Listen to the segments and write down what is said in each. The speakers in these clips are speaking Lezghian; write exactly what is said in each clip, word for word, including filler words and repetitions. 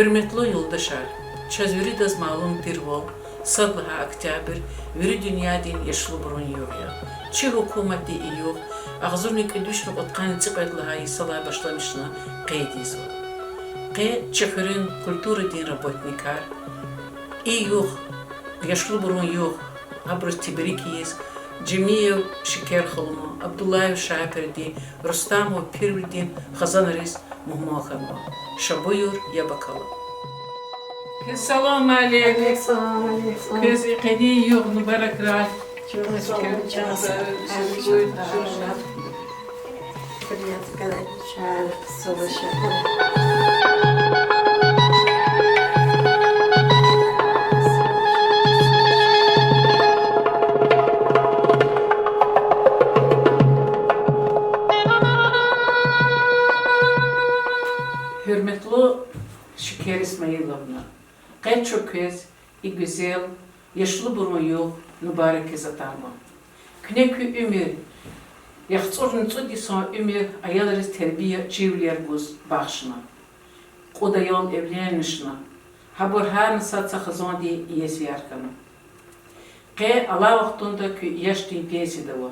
Гьуьрметлу юлдашар, чаз виридаз малум тирвал, сад лагьай октябрь вири дуьньядин яшлубурун югъ я. Чи гьукуматди и югъ агъзурни кӀуьд вишни кьудкъанни цӀикьвед лагьай йисалай башламишна къейд ийизва. Къе чи хуьруьн культурадин работникар и югъ, яшлубурун югъ, абуруз тебрик ийиз, Жемиев Шекер халуни, Абдуллаев Шапирди, Рустамов Пирвелидин хизанриз мугьман хьанва. Ша буюр, яб акала. Салам алейк. Квез и къенин югъ мубаракрай. Гьуьрметлу Шекер Исмаиловна, къе чун квез и гуьзел яшлубурун югъ мубаракиз атанва. Куьне куь уьмуьр, яхцӀурни цӀуд йисан уьмуьр аялриз тербия, чирвилер гуз бахшна. Кьуд аял эвленмишна, гьабур гьарна сад са хизандин иесивияр хьана. Къе алай вахтунда куьн яшдин пенсияда ава.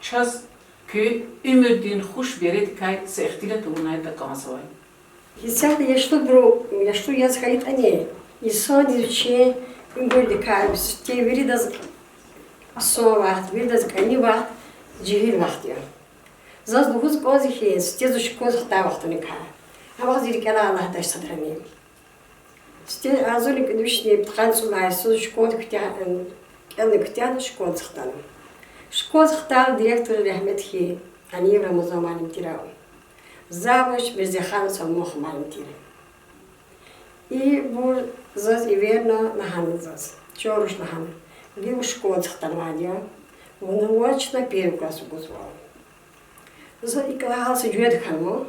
Чаз куь уьмуьрдин хуш бередикай са ихтилат авунайтӀа кӀанзавай. Исятда яшлубуру, яшлу яз хьайитӀани, инсандиз вичин уьмуьрдикай сифте виридаз хъсан вахт, виридаз кӀани вахт жегьил вахт я. Заз лугьуз кӀанзава хьи, сифте зун школадиз хтай вахтуникай, амма зи рикӀелай Аллагь дач садрани. Сифте агъзурни кӀуьд вишни пудкъанни цӀуд лагьай йисуз школа куьтягь-, кӀелна куьтягьна школадиз хтана. Школадиз хтайла директор рагьметлу Алиев Рамазан муаллим тир, завуч Мирзеханова Салмон муаллим тир. Ибур заз эверна, лагьана заз, чан руш лагьана, гила вун школадиз хтанвайди я, вуна вач, чна первый класс вугузва. Заз икӀ лагьайла са жуьрэт хьанва.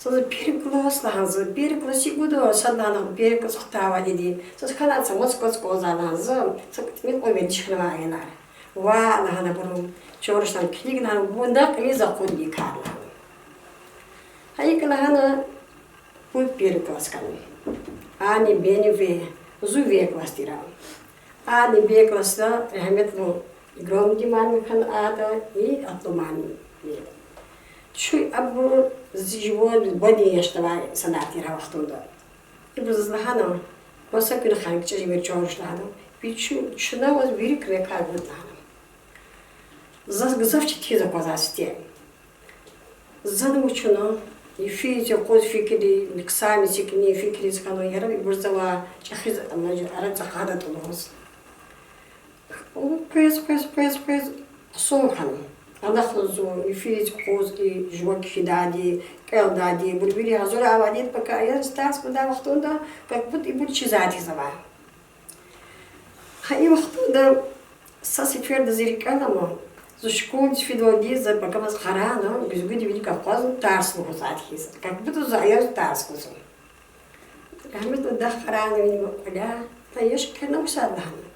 Заз первый класс лагьана, заз первый класс икӀ гуда, сад лагьана первый класс хтайвайди. Заз хьанвай са вацӀ кваз кӀанзавай лагьана заз, са кьве тӀимил кьван вердиш хьанвай лагьана. Ваъ, лагьана абуру, чан руш лагьана, килиг лагьана, вуна кьилиз акъудда и кар лагьана. Гьа икӀ лагьана, вун первый класс хьана. Ани, бени, ве, зун ве класс тира. Ани бе классда рагьметлу Игромди муаллим хьана ада, и атлу муаллим. Чун абур зи живан бадин яшдавай санар тир гьа вахтунда. Ибур заз лагьана, маса куьн хьана кичӀе жемир чан руш лагьана. Ви чу-, чна ваз вири куьмекар гуда лагьана. Заз гзаф четин аквазва сифте. Зани вучна, йифиз-юкъуз фикирда, ксамисикни фикириз хьана, яраб ибур завай чӀехиз, ам, арадиз акъатдатӀа лугьуз. Къвез, къвез, къвез, къвез хъсан хьана. Адахъ лугьузва, йифиз-юкъуз и жува кхьидайди, кӀелдайди, ибур вири гьазур авайди, пака аяз тарс гудай вахтунда, как будто ибур чизвайди хьиз ава. Гьа и вахтунда са сеферда зи рикӀел ама, зун школадиз фидайди, за пака ваз къарагъна, гуьзгуьда вилик акъвазна тарс лугьузвайди хьиз, как будто за аяз тарс гузва. Рагьметлу дах къарагъна вини кӀваляй, та яш кхьена вусад лагьана.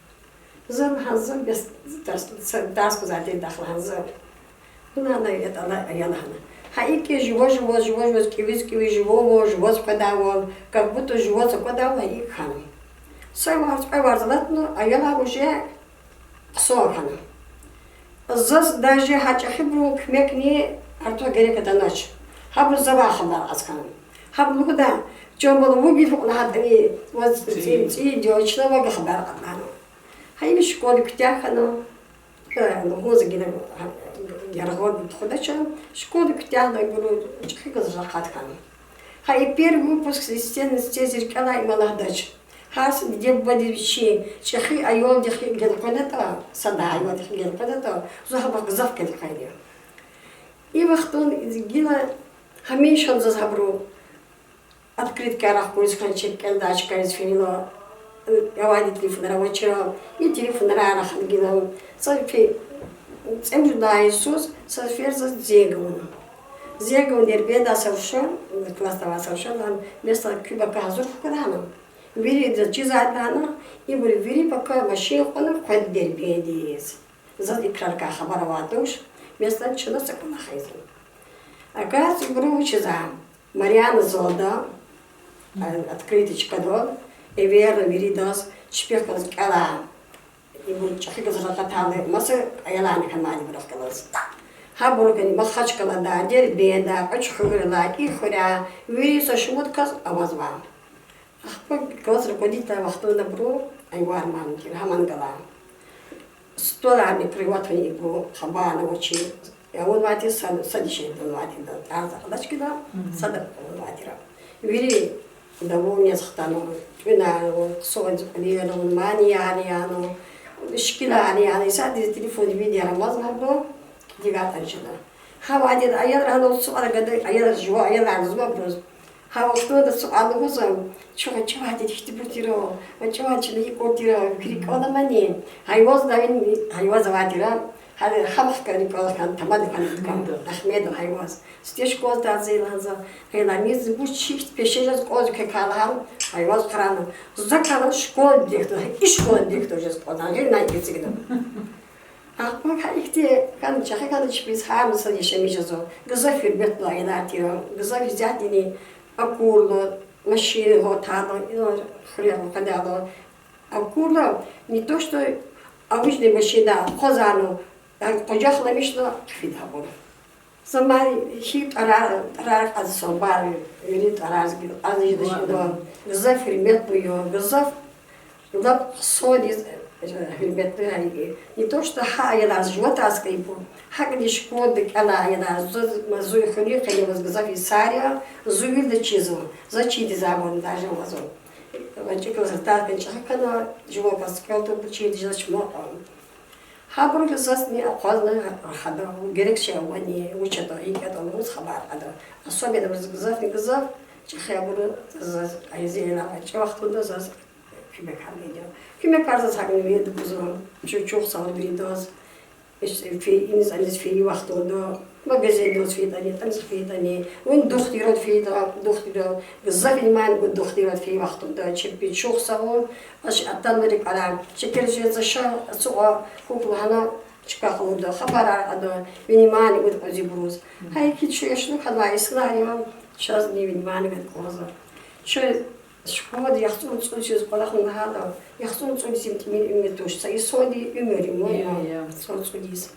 За лагьана, за бес, за тарс, тарс гузвайди тир дах лагьана за. Вуна ана ятӀа ала ая лагьана. Гьа икӀ жува-жуваз, жува-жуваз, кӀевиз-кӀевиз, жува-жуваз къведайвал, как будто жуваз аквадайвал гьа икӀ хьана. Са варз, кьве варз алатна, аялар уже хъсан хьана. Заз даже гьа чӀехибурун куьмекни артух герек атанач. Гьабуру завай хабар кьаз хьана. Гьабуру лугьуда, чан бала, вун гила гьукьна гьатӀани, ваз цӀи-, цӀийиди я, чна вавай хабар кьада лагьана. Гьа икӀ школа куьтягь хьана. Э, лугьуз гила, гьа, яргъал тухудач, школа куьтягьна, ибуру чӀехи галаз акъат хьана. Гьа и первый выпуск, естественно, сифте зи рикӀелай им алахъдач. Гьар са диде-бубади вичин чӀехи аялдихъ гелкъведатӀа, сада аялдихъ гелкъведатӀа, зун гьабур гзаф гелкъведа. И вахтунда гила гьамиша заз гьабуру открыткаяр рахкуриз хьана, чеб кӀелдай чкайриз фейила, авайди телефонар авачир, и телефонар рахана гила. Са фи-, цӀемуьжуьдай йисуз са сефер заз зенг авуна. Зенг авуна: Дербентдай са руш, классда авай са руш, лагьана, места куь пака гьазур хьухь лагьана. Вири заз чизвайди лагьана, ибур вири пака машин кьуна къведа Дербентдиз. Заз и крарикай хабар авайди туш, места чна са кӀвалах ийизва. Оказывается, ибуру вучзава, Марианна залда, Открыточкада эверна виридаз, чпихъ галаз кӀелай. Ибур чӀехи галаз рахатайла, маса аяларни хьанвайди ибурухъ галаз. Гьабурукай Махачкъалада, Дербентда, Кьуьчхуьрда, и хуьряй, вири са шумуд кас авазва. Ахпа класс руководитель вахтунда абуру Анвар муаллим тир, гьа ман галай. Столарни накрыватьни ибур, хабарни авачир. Авунвай тир сад, сад ише авунвай тир, тӀвар за кьадач кьида, сада авунвай тир. Вири довольный яз хтанва, тӀуьнарни, хъсан кӀвалерни, манияр яна, шикилар яна, исятда телефон, видео амазмаба, дигайтӀа жеда. Гьа вахтунда аялар гьана цукьара гада, аялар жува, аялар лугьузва абуруз. Гьа вахтунда цукьар лугьузва, чун гъвечӀи вахтунда ихьтинбур тир, гъвечӀи вахтунда чна икӀ тир, фикир кӀвале мани. Гьайваз давин, гьайваз авай тир. Гьа, гьа вахт кӀани кӀвалах хьана, тамада хьана, Ахмедов. Ахмедов Гьайваз. Сифте школадай заз лагьанзава, гьеле низ вуч ихьтин пеше жез кӀанзава квекай лагьана, Гьайваз хърана. Закай лагьана школа директор, и школа директор жез кӀанзава, гьеле на эцигна. Ахпа гьа ихьтин хьана, чӀехи хьана чпиз, гьа мисал яшамиш жезва. Гзаф гьуьрметлу аялар тир, гзаф исятдани акурла, машин гьатайла, хуьре къведайла акурла, не то что авачир машиндай акъвазарна, къужахламишна хъфида абур. За ман гьи тӀварар, тӀварар кьаз, сабар, вири тӀварар кьаз жеда чна, гзаф гьуьрметлу я, гзаф лап хъсандиз, гьуьрметлу я. Не то что гьа аялар жуватӀа аскӀайбур, гьакӀни школада кӀелай аялар, заз, зун хуьруьн къене аваз гзаф йисар я, зун вирида чизва, за чидиз абурни даже авазва. ГъвечӀи класс атайла чӀехи хьана, жуван класс кӀел тавурбур чидиз жезвач ман. Гьабуру зазни акъвазна рахада, герек шей авани, вуч ятӀа, икӀ ятӀа лугьуз хабар кьада. Особенно абуруз гзафни гзаф чӀехи абуру заз, зи аялар гъвечӀи вахтунда заз куьмекар гайиди я. Куьмекар заз гьакӀни вирида гузва, чун чухсагъул виридаз. Фейи, иниз-аниз фейи вахтунда, магазиндиз фейитӀани, аниз фейитӀани, вун духтурдал фейитӀа, духтурдал, гзаф внимание гуда духтурдал фейи вахтунда, чеб чухсагъул, аш атанва рикӀелай, шекер жезва ша, ацукьа, хьухь лагьана, чка къалурда, хабарар кьада, внимание гуда кьуьзуьбуруз. Гьа икӀ чун яшлу хьанвай инсанар я, чазни внимание гуда кӀанзава. Чун школада яхцӀурни цӀуд йисуз кӀвалахна лагьайтӀа, яхцӀурни цӀуд йис им тӀимил уьмуьр туш, са инсандин уьмуьр я, яхцӀурни цӀуд йис.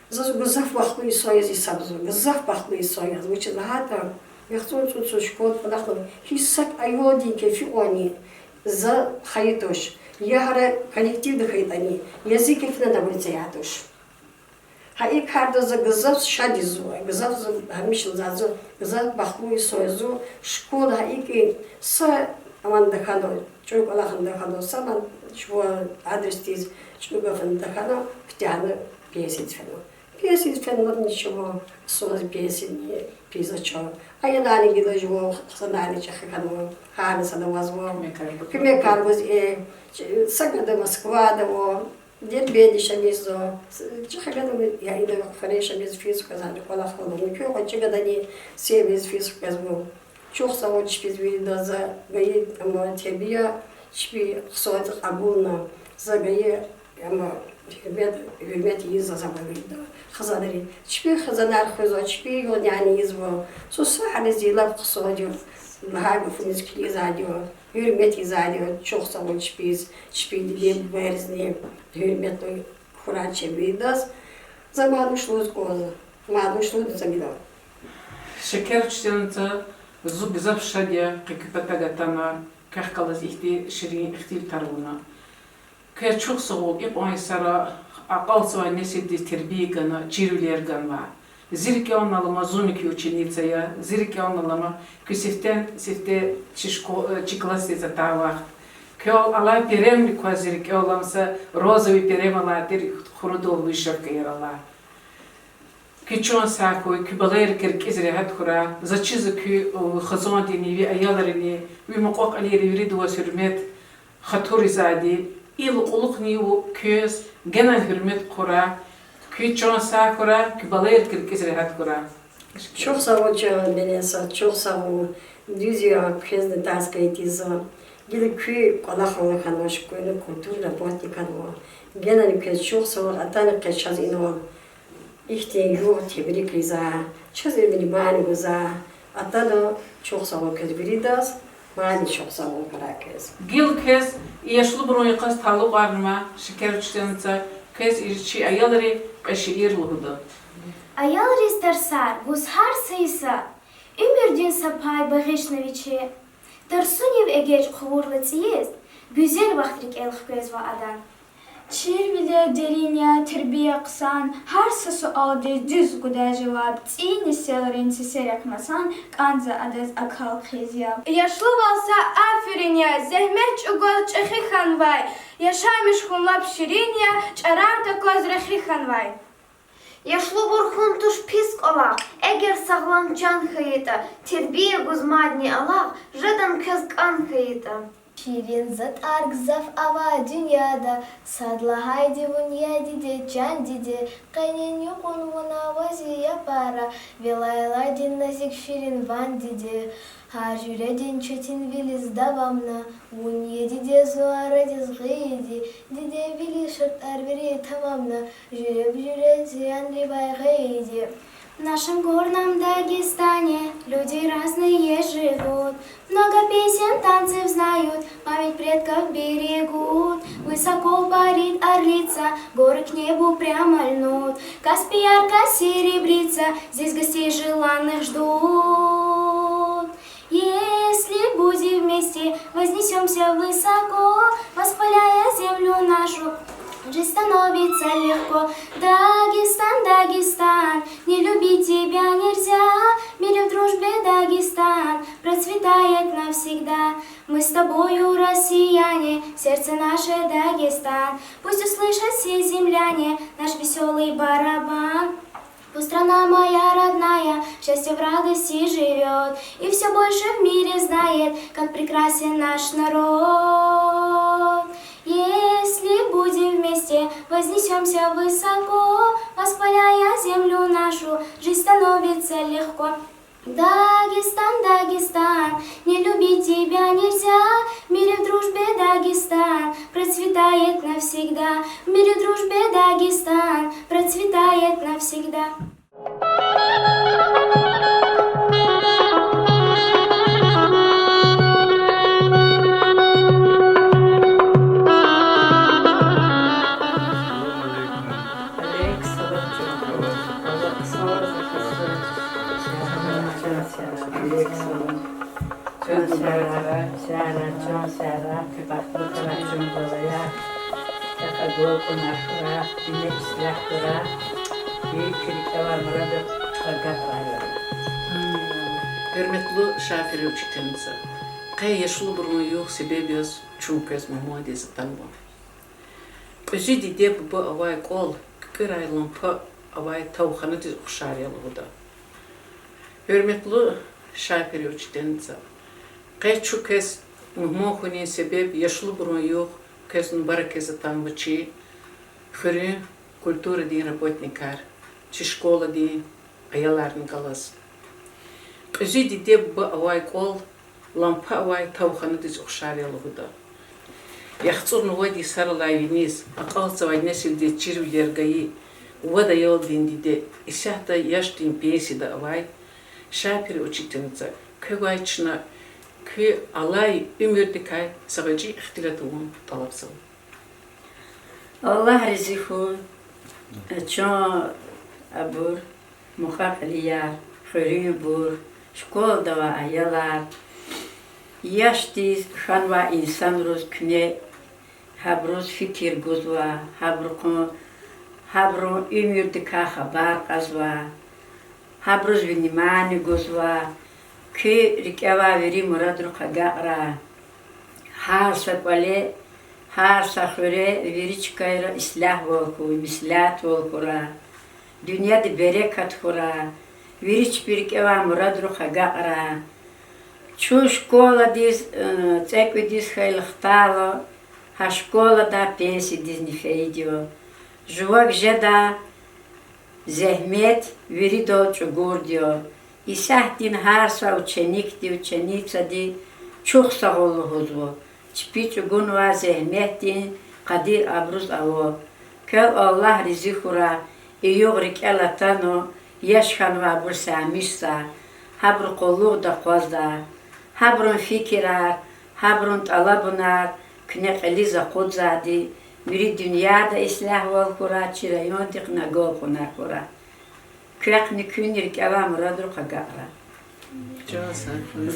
Заз гзаф бахтлу инсан яз гьисабзава, гзаф бахтлу инсан яз, вучиз лагьайтӀа яхцӀурни цӀуд йисуз школада кӀвалахна, гьич сак аялдин кефи кьванни за хайи туш, я гьар коллективда хьайитӀани, я зи кефина таблицаяр туш. Гьа и карда за гзаф шад я зун, гзаф зун гьамиша за зун гзаф бахтлу инсан я зун, школа гьа икӀ са аван тахьана, чӀуру кӀвалахна тахьана, са аван чӀуру адресдиз, чӀуру гафна тахьана, куьтягьна пенсиядиз фена. Пенсиядиз фена, ничего, саз пенсиядин пизача. Аяларни гила жува, хизанарни чӀехи хьанва, гьарда сада авазва. Куьмекар гуз, э, са гада Москвада ава, Дербентда яшамиш жезва, чӀехи гада я, ида хуьре яшамиш жезва, физ хквезвайди кӀвалахал, муькуь гъвечӀи гадани севиз физ хквезва. Чухсагъул чпиз виридаз, за гайи, ама, тербия чпи хъсандиз кьабулна, за гайи, ама, гьуьрмет, гьуьрмет ийизва за вирида. Хизанри, чпи хизанар хуьзва, чпи югъ-няни ийизва. Сусагьриз лап хъсандиз, лагьай гафуниз килигзавайди я, гьуьрмет ийизвайди я, чухсагъул чпиз, чпин диде-бубайризни гьуьрметлу хьурай чеб виридаз. За мад вуч лугьуз кӀанзава, мад вуч лугьуда за гила. Шекер учительница, зун гзаф шад я къе куь патав атана, квехъ галаз ихьтин ширин ихтилатар авуна. Квез чухсагъул икьван йисара акьалтзавай несилдиз тербия гана, чирвилер ганва. Зи рикӀел алама, зунни куь ученица я, зи рикӀел алама, куь сифтени-сифте чи шко-, э, чи классдиз атай вахт. Квел алай перемни кваз зи рикӀел алама, са розовый перем алай тир, хурудал вышивкаяр алай. Куь чан сагъ хьуй, куь балайрикай рикӀиз регьят хьурай, заз чизва куь, э, хизандини, ви аялрини, ви мукьва-кьилийри вирида ваз гьуьрмет, хатур ийизвайди, и кьулухъни квез генани гьуьрмет хьурай, куь чан сагъ хьурай, куь балайрикай рикӀиз регьят хьурай. Чухсагъул, чан Беленсаз, чухсагъул. Дуьз я, квезни тарс гайитӀа за. Гила куь кӀвалахал хьанва, шуькуьрна культурный работник хьанва. Генани квез чухсагъул, атана къе чаз инал ихьтин югъ тебрик ийизвай, чаз внимание гузвай. Атана чухсагъул квез виридаз. Мани чухсагъул хьурай квез. Гила квез и яшлубурун йикъаз талукьарнава, Шекер учительница, квез и чи аялри кьве шиир лугьуда. Аялриз тарсар гуз гьар са йиса, уьмуьрдин са пай багъишна вичи. Тарсунив эгечӀ хъувурла цӀийиз, гуьзел вахт рикӀел хквезва адан. Чирвилер дерин я, тербия хъсан, гьар са суалдиз дуьз гудай жаваб, цӀийи несилрин сесерихъ масан, кӀанзава адаз акал хъийиз яб. Яшлувал са аферин я, зегьмет чӀугваз чӀехи хьанвай, яшамиш хьун лап ширин я, чӀарар такваз рехи хьанвай. Яшлубур хьун туш пис кӀвалах, эгер сагълам чан хьайитӀа, тербия гуз мадни алакь, жедан квез кӀан хьайитӀа. Ширин затӀар гзаф ава дуьньяда, сад лагьайди вун я, диде, чан диде, къенин юкъуз вуна ваз я пара, вил аялардин назик ширин ван, диде. Гьар жуьредин четинвилиз давамна, вун я, диде, зун арадиз гъайиди, диде, вилиз шартӀар вири тамамна, жуьреба-жуьре зиянривай гъайиди. В нашем горном Дагестане люди разные живут, много песен, танцев знают, память предков берегут. Высоко парит орлица, горы к небу прямо льнут. Каспий ярко серебрится, здесь гостей желанных ждут. Если будем вместе, вознесёмся высоко, воспаляя землю нашу, жизнь становится легко. Дагестан, Дагестан, не любить тебя нельзя. В мире, в дружбе Дагестан процветает навсегда. Мы с тобою, россияне, сердце наше Дагестан. Пусть услышат все земляне наш весёлый барабан. Пусть страна моя родная счастья в радости живёт и всё больше в мире знает, как прекрасен наш народ. Если будем вместе, вознесёмся высоко, воспаляя землю нашу, жизнь становится легко. Дагестан, Дагестан, не любить тебя нельзя. В мире, в дружбе Дагестан процветает навсегда. В мире, в дружбе Дагестан процветает навсегда. Чан сагъ, сагъ, чан сагъ, бахтлу хьурай чун балаяр. Чахъ агалкьунар хьурай, дине ислягь хьурай, вири куь рикӀе авай мурадрихъ агакьрай. Гьуьрметлу Шафира учительница, къе яшлубурун югъ себеб яз чун квез мугьмандиз атанва. Кьуьзуь диде-буба авай кӀвал куькӀуьрай лампа авай тавханадиз ухшар я лугьуда. Гьуьрметлу Шафира учительница, къе чун квез мугьман хьунин себеб яшлубурун югъ квез мубаракиз атанва чи хуьруьн культурадин работникар, чи школадин аяларни галаз. Кьуьзуь диде-буба авай кӀвал лампа авай тавханадиз ухшар я лугьуда. ЯхцӀурни вад йисарилай виниз акьалтзавай несилдиз чирвилер гайи вад аялдин диде, исятда яшдин пенсияда авай Шафира учительница, квевай чна куь алай уьмуьрдикай са гъвечӀи ихтилат авун тӀалабзава. Аллагь рази хьуй, чан абур, мукьва-кьилияр, хуьруьнбур, школада авай аялар, яшдиз хьанвай инсанриз куьне, гьабуруз фикир гузва, гьабурухъ, гьабурун уьмуьрдикай хабар кьазва, гьабуруз внимание гузва, куь рикӀе авай вири мурадрихъ агакьрай. Гьар са кӀвале, гьар са хуьре, вири чкайра ислягьвал хьуй, меслятвал хьурай. Дуьньяда берекат хьурай. Вири чпин рикӀе авай мурадрихъ агакьрай. Чун школадиз, э, цӀекӀуьдиз хьайила хтайла, гьа школадай пенсиядизни фейиди я. Жувак жедай зегьмет виридал чӀугурди я. Исятдин гьар са ученикди, ученицади чухсагъул лугьузва. Чпи чӀугунвай зегьметдин къадир абуруз ава. Квел Аллагь рази хьурай, и югъ рикӀел атана, яш хьанвайбур саймишзава, гьабурун къуллугъда акъвазда. Гьабурун фикирар, гьабурун тӀалабунар куьне кьилиз акъудзавайди, вири дуьньяда ислягьвал хьурай, чи райондихъни агалкьунар хьурай. Квехъни куьн рикӀе авай мурадрихъ агакьрай.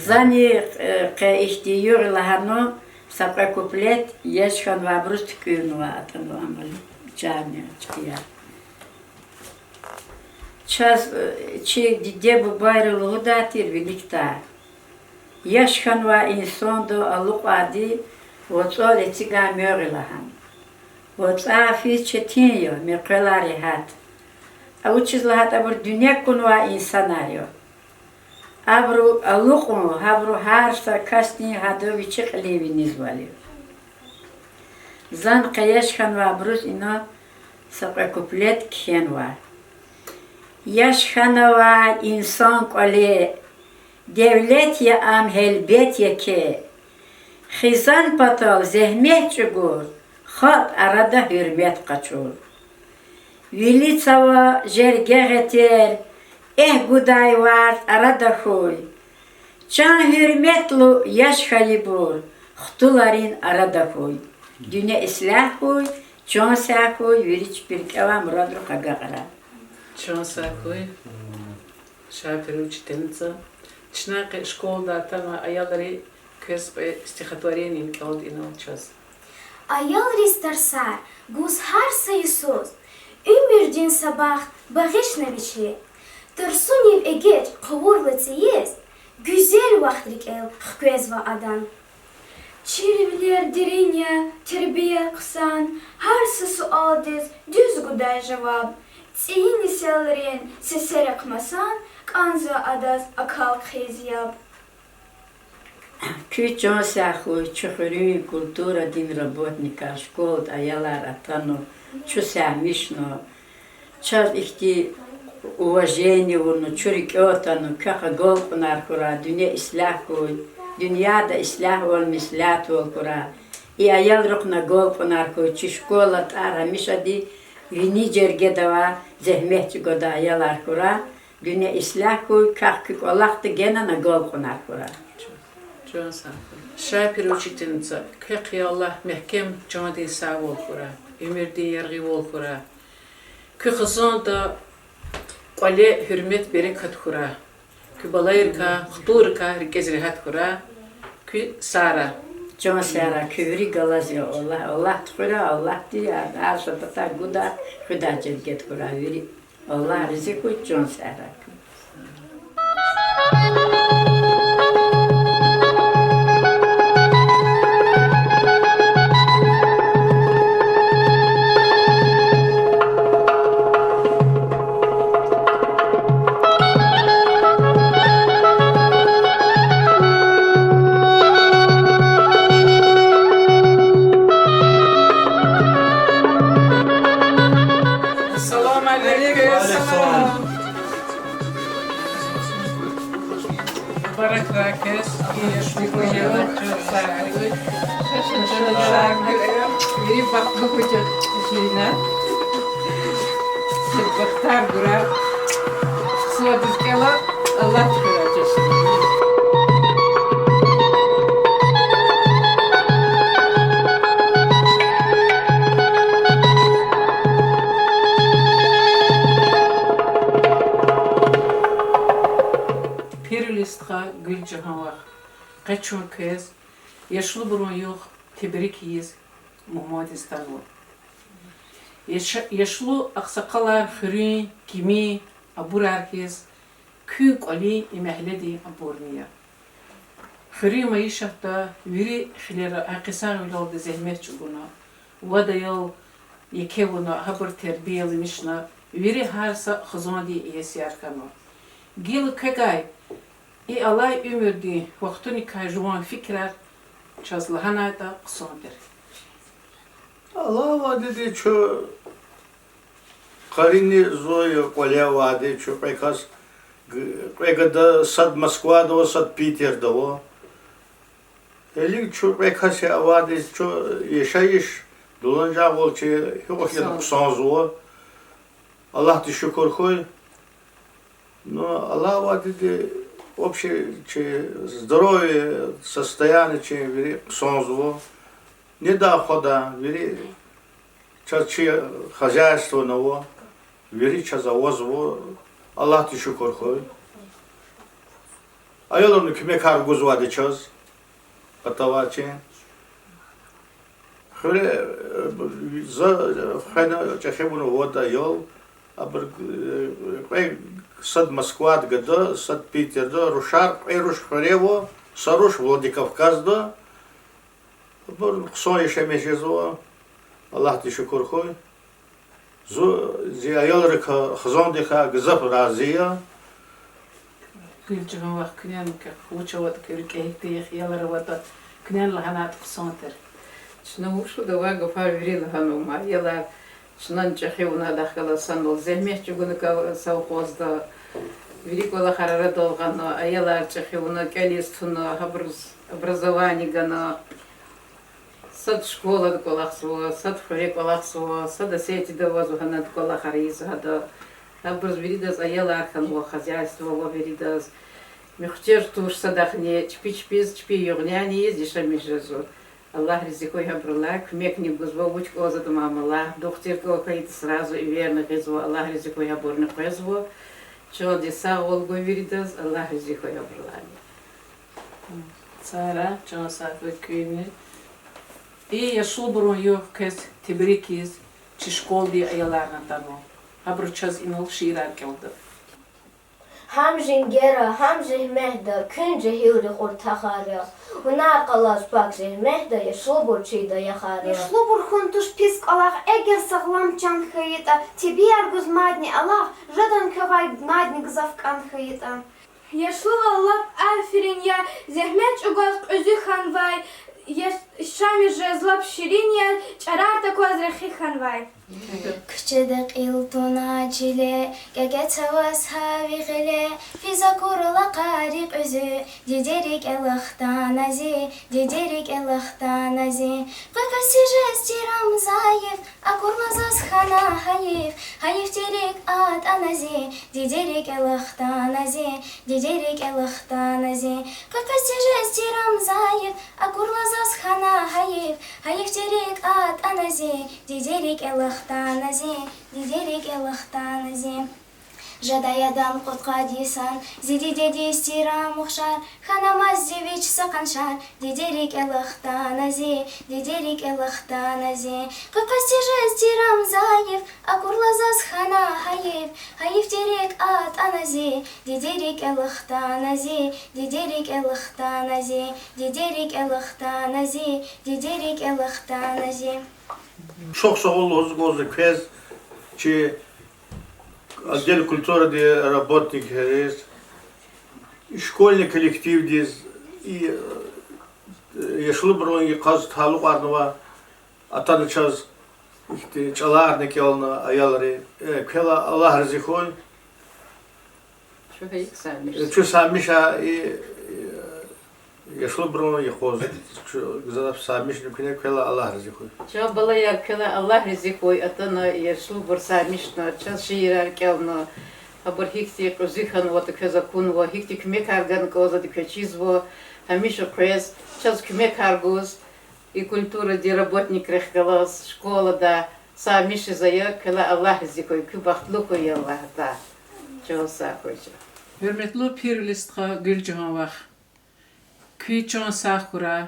Зани, э, къе ихьтин югъ лагьана, са кьве куплет яш хьанвайбуруз туькӀуьрнавай, атӀанвай ман чарни чӀия. Чаз, э, чи диде-бубайри лугьудай тир виликдай: яш хьанвай инсандал алукьайди вацӀал эцигай мегъ я лагьана. ВацӀай физ четин я, мехъерар регьят. А вучиз лагьайтӀа абур дуьнья кунвай инсанар я. Абуру алукьун, гьабуру гьар са касдин гьада вичин кьилин винизвал я. Зани къе яш хьанвайбуруз ина са кьве куплет кхьенвай. Яш хьанвай инсан кӀвале, девлет я ам, гьелбет, еке. Хизан патал зегьмет чӀугур, халкь арада гьуьрмет къачур. Вили цава жерге гъетер, эгь гудай варз арада хьуй. Чан гьуьрметлу яш хьайибур, хтулрин арада хьуй. Дуьнья ислягь хьуй, чан сагъ хьуй, вири чпин рикӀе авай мурадрихъ агакьрай. Чан сагъ хьуй, Шапира учительница. Чна къе школада атанвай аялри квез кьве стихотворение кӀелда инал чаз. Аялриз тарсар гуз гьар са йисуз, уьмуьрдин са бахт багъишна вичи. Тарсунив эгечӀ хъувурла цӀийиз, гуьзел вахт рикӀел хквезва адан. Чирвилер дерин я, тербия хъсан, гьар са суалдиз дуьз гудай жаваб. ЦӀийи несилрин сесер ахъмасан, кӀанзава адаз акал хъийиз яб. Куь чан сагъ хьуй, чи хуьруьн культурадин работникар, школада аялар атана, чун сагъмишна. Чаз ихьтин уважение авуна, чун рикӀе атана, квехъ агалкьунар хьурай, дуьнья ислягь хьуй, дуьньяда ислягьвал, меслятвал хьурай. И аялрихъни агалкьунар хьуй, чи школа тӀвар гьамишади вини жергеда авай, зегьмет чӀугвадай аялар хьурай, дуьнья ислягь хьуй, квехъ куь кӀвалахда генани агалкьунар хьурай. Чан сагъ хьуй. Шапира учительница, квехъ, я Аллагь, мягькем чандин сагъвал хьурай, уьмуьрдин яргъивал хьурай. Куь хизанда, кӀвале гьуьрмет, берекат хьурай. Куь балайрикай, хтулрикай рикӀиз регьят хьурай. Куьн сагърай. Чан сагърай, куь вири галаз я, Аллагь, Аллагь тухурай, Аллагьди гьар са патай гудай, хуьдай жергеда хьурай вири. Аллагь рази хьуй, чан сагърай. Салам алейкум. Мубарак ракес, и яшлу куьне чун сагърай. Вири бахтлу хьуй, Зина. Бахтар гурай. Садиз кӀела, Аллагь тухурай чаз. Пирулист стха, Гуьлжагьан вах. Къе чун квез яшлубурун югъ тебрик ийиз мугьмандиз атанва. Яш-, яшлу агъсакъалар хуьруьн кимин абурар хьиз, куьн кӀвалин, и мягьледин абурни я. Хуьруьн майишатда вири хилера гьакъисагъвилелди зегьмет чӀугуна, вад аял еке авуна, гьабур тербияламишна, вири гьар са хизандин иесияр хьанва. Гила квевай и алай уьмуьрдин вахтуникай жуван фикирар чаз лагьанайтӀа хъсан тир. Алай вахтунда чун къарини зун я кӀвале авайди, чун кьве кас, кьве гада, сад Москвада ава, сад Питерда ава. Гьелелиг чун кьве кас я авайди, чун яшайиш, дуланажагъвал чи гьикьван хьайитӀа хъсанзава. Аллагьдиз шукур хьуй. Ну, алай вахтунда Общий чи здоровье, состояние чи вири хъсанзава. Недай-хъвадай вири чаз чи хозяйствони ава, вири чаз авазва, Аллагьдиз шукур хьуй. Аялрини куьмекар гузвайди чаз, патавай чи. Хуьре, э, за хвена чӀехи авуна вад аял, абур, э, кьве, сад Москвада гада, сад Питерда, рушар, кьве руш хуьре ава, са руш Владикавказда. Абур хъсан яшамиш жезва, Аллагьдиз шукур хьуй. Зун зи аялрикай, хизандикай гзаф рази я. Гуьлжагьан вах, куьнени вуч аватӀа, куь рикӀе гьихьтин аялар аватӀа, куьнени лагьанайтӀа хъсан тир. Чна вуч лугьуда, авай гафар вири лагьанва ман, аялар чнани чӀехи авуна, адахъ галаз санал зегьмет чӀугуна совхозда, вири кӀвалахар арадал гъана, аялар чӀехи авуна, кӀелиз туна, гьабуруз образование гана. Сад школада кӀвалахзава, сад хуьре кӀвалахзава, сад Осетияда авазва, гьанад кӀвалахар ийизва гьада. Гьабуруз виридаз аялар хьанва, хозяйство ава виридаз. Муьхтеж туш садахъни, чпи чпиз, чпин югъняни ийиз яшамиш жезва. Аллагь рази хьуй гьабурулай, куьмекни гузва, вуч кӀанзаватӀа ман, амалай, духтур кӀан хьайитӀа, сразу иверни гъизва, Аллагь рази хьуй гьабурни къвезва. Чандин сагъвал гуй виридаз, Аллагь рази хьуй гьабурулайни. Сара, чан сагъ хьуй куьнни. И яшлубурун югъ квез тебрик ийиз чи школадин аяларни атанва. Гьабуру чаз инал шиирар кӀелда. Гьам женгера, гьам зегьметда, куьн жегьилрин къуртахар я. Вунар къалаз пак зегьметда, яшлубур чи даярхъ я. Яшлубур хьун туш пис кӀвалах, эгер сагълам чан хьайитӀа, тербияр гуз мадни алахъ, жадан квевай мадни гзаф кӀан хьайитӀа. Яшлувал лап аферин я, зегьмет чӀугваз кьуьзуь хьанвай, яшамиш жез лап ширин я, чӀарар такваз рехи хьанвай. Куьчеда кьил туна чиле, кӀекӀец аваз гьа ви гъиле, физ акурла къари кьуьзуь, диде рикӀел хтана зи, диде рикӀел хтана зи. Къекъвез тежез тир ам зайиф, акурла заз хьана гьайиф, гьайифди рикӀ атӀана зи, диде рикӀел хтана зи, диде рикӀел хтана зи. Къекъвез тежез тир ам зайиф, акурла заз хьана гьайиф, гьайифди рикӀ атӀана зи, диде рикӀел хтана зи, диде рикӀел хтана зи. Жедай адан кьудкъад йисан, зи дидедиз тир ам ухшар, хьанамаз зи вич са къаншар, диде рикӀел хтана зи, диде рикӀел хтана зи. Къекъвез тежез тир ам зайиф, акурла заз хьана гьайиф, гьайифди рикӀ атӀана зи, диде рикӀел хтана зи, диде рикӀел хтана зи, диде рикӀел хтана зи, диде рикӀел хтана зи. Чухсагъул лугьуз кӀанзава квез, чи отдел культурыдин работникриз, школьный коллективдиз, и, э, яшлубурун йикъаз талукьарнава, атана чаз ихьтин чӀаларни кӀелна аялри. Э, квелай Аллагь рази хьуй. Чун сагъмиш я и, э, яшлубурун йикъаз. Чун гзаф сагъмишна куьне, квелай Аллагь рази хьуй. Чан балаяр, квелай Аллагь рази хьуй, атана яшлубур сагъмишна, чаз шиирар кӀелна. Абур гьихьтин кьуьзуь хьанватӀа квез акунва, гьихьтин куьмекар гана кӀанзаватӀа квез чизва. Гьамиша къвез, чаз куьмекар гуз, и культурадин работникрихъ галаз школада сагъмиш жезва, квелай Аллагь рази хьуй, куьн бахтлу хьуй, Аллагь, да. Чан сагъ хьуй. Гьуьрметлу Пирвели стха Гуьлжагьан вах, куь чан сагъ хьурай,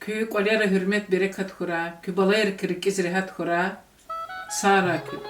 куь кӀвалера гьуьрмет-берекат хьурай, куь балайрикай рикӀиз регьят хьурай, сагърай куьн.